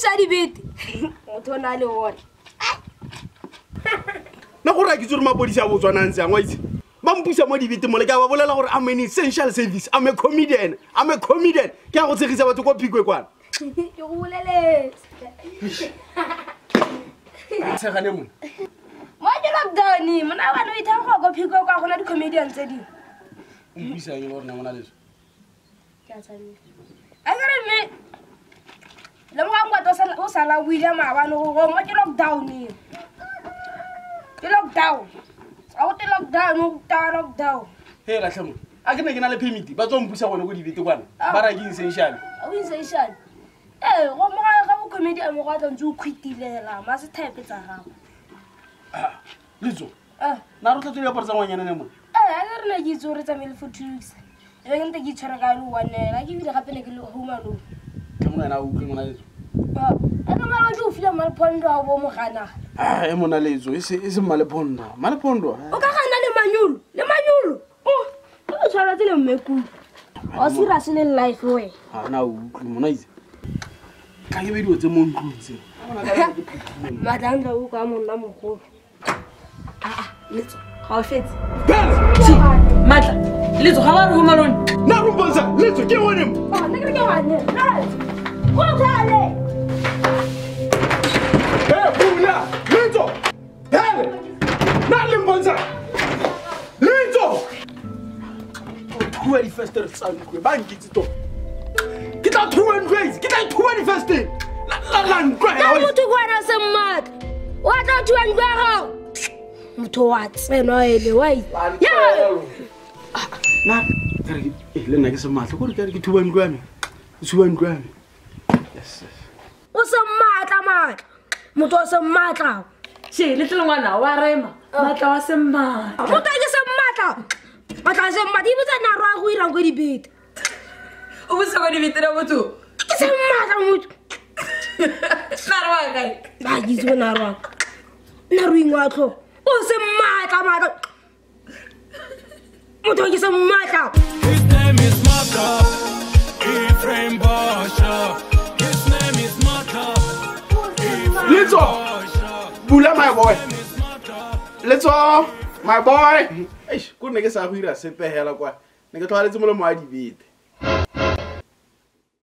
mpusa dibete motho o na le one nna gore a ke itse gore mapodisi a botswana a ntse yang wa itse ba mpusa mo dibete mole ke a ba bolela gore I'm an essential service I'm a comedian I'm a comedian ke a go tshegisa batho ko phikwe kwana ke go boleletse tshegane mone mo ke lockdown mona bane o ithang go ko phikwe kwa gona di-comedian tse dingwe o mpuisang e le gore na mona leso ke a tshameka a kere mme lemogang kwato o sala o ile maabane gore mo ke lockdown eo ke lockdown a go te lockdown o ta lockdown he latlhemo a ke ne ke na le permit ba tswa mpusa gone ko dibete kwana ba ra ke essential o essential ee go mo ga bo comedy a mo go a tla ntse o khwitilela ma se type tsa gago letso Ah. na re tlatse diaparo tsa ngwanyana ne mo ee a ke re ne ke itse gore tsamaile for 2 weeks e be ke nte ke itshware ka le one-ela ke ebile gape ne ke le home alone tlhamono wena a utlwe mona letso a ke mara ke o file mmalephondo a bo mogana Ah, e mona letso e se e se mmalephondo mmalephondo o ka gana le manyolo le manyolo o o tshwaretse le mmekulo o serious le life we ga na utlwe mona itse ka ke be dilo tse mo ntlong tse matlantla o ka monna mogolo letso ga o fetse maatla letso ga ba re home alone na romponsa letso ke one mo nna ke re ke wane go tshale e bula letso hele na le mpontsha letso thuba difestere tsa ntlo ba nkitse to ke tla thuba ntlo itse ke tla thuba difestere la ntlo ka motho ke wena se mmatla wa tla thuba ntlo ya gago motho wa tsenwa ele wa na kare eh, le nna ke sematla kore kare ke thuba ntlo ya me ke thuba ntlo ya me yes yes o se maatla maatla motho o se maatla she le tlele ngwana wa rema maatla wa se maatla motho ke se maatla maatla se maatla ibotsa na ro a go irang ko dibete o botsa ko dibete na motho ke se maatla motho na re wa kae ba ke itse go na ro na ro ingwa tlho o se maatla maatla motho ke se maatla His name is Mata, Ephraim Basha. His name is Mata, letso bula my boy letso my boy eish ko ne ke sa go ira sepe hela kwa ne ke tlhogaletse molomo wa dibete